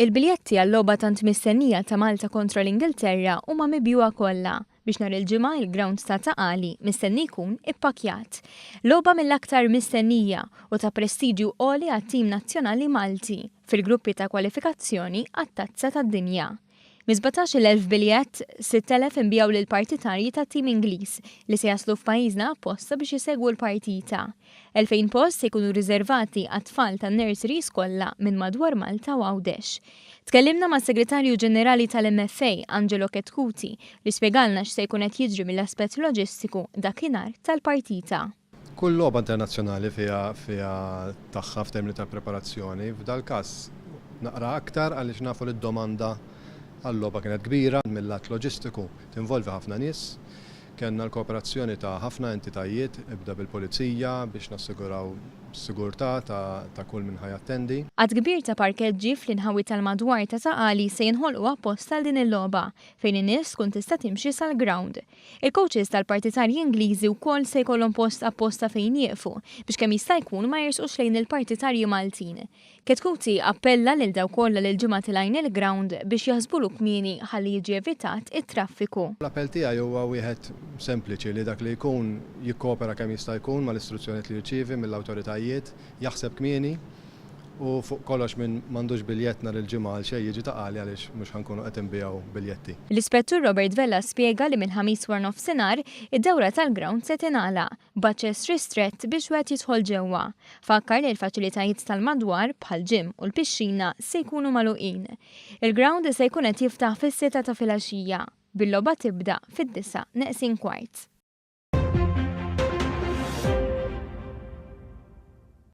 Il-biljetti għal-logħba tant mistennija ta' Malta kontra l-Ingilterra huma mibjugħa kollha biex nhar il-Ġimgħa il-grawnd ta' Ta' Qali mistenni jkun ippakkjat. Logħba mill-aktar mistennija u ta' prestiġju għoli għat-tim nazzjonali Malti fil-gruppi ta' kwalifikazzjoni għat-Tazza tad-Dinja. Mis-17,000 biljett, 6,000 inbiegħu lill-partitarji tat-tim Ingliż li se jaslu f'pajjiżna apposta biex isegwu l-partita. 2,000 post se jkunu riservati għat-tfal tan-nurseries kollha minn madwar Malta u Għawdex. Tkellimna mas-Segretarju Ġenerali tal-MFA, Angelo Chetcuti, li spjegalna x'se jkun qed jiġri mill-aspett loġistiku dakinhar tal-partita. Kull logħba internazzjonali fiha fiha tagħha f'termini ta' preparazzjoni. F'dal-każ naqra aktar għaliex nafu li d-domanda għal-logħba kienet kbira mil-lat loġistiku tinvolvi ħafna nies. Kellna l-kooperazzjoni ta' ħafna entitajiet, ibda bil-Pulizija biex nassiguraw s-sigurtà ta' kull min ħa jattendi. Għadd kbir ta' parkeġġi fl-inħawi tal-madwar ta' Ta' Qali se jinħolqu apposta għal din il-logħba, fejn in-nies tkun tista' timxi sal-grawnd. Il-coaches tal-partitarji Ingliżi wkoll se jkollhom post apposta fejn jieqfu biex kemm jista' jkun ma jersqux lejn il-partitarji Maltin. Chetcuti appella lil dawk kollha li l-Ġimgħa tilgħin il-grawnd biex jaħsbulu kmieni ħalli jiġi evitat it-traffiku. L-appell tiegħi huwa wieħed sempliċi li dak li jkun jikkoopera kemm jista' jkun mal-istruzzjonijiet li jirċievi mill-awtoritajiet, jaħseb kmieni U fuq kollox min m'għandux biljett nhar il-Ġimgħa għal xejn jiġi Ta' Qali għaliex mhux ħa nkunu qed inbiegħu biljetti. L-Ispettur Robert Vella spjega li mill-Ħamis waranofsinhar, id-dawra tal-grawnd se tingħalaq, b'aċċess ristrett biex wieħed jidħol ġewwa. Fakkar li l-faċilitajiet tal-madwar, bħall-gym u l-pixxina, se jkunu magħluqin. Il-grawnd se jkun qed jiftaħ fis-sitta ta' filgħaxija, bil-logħba tibda fid-disgħa neqsin kwart.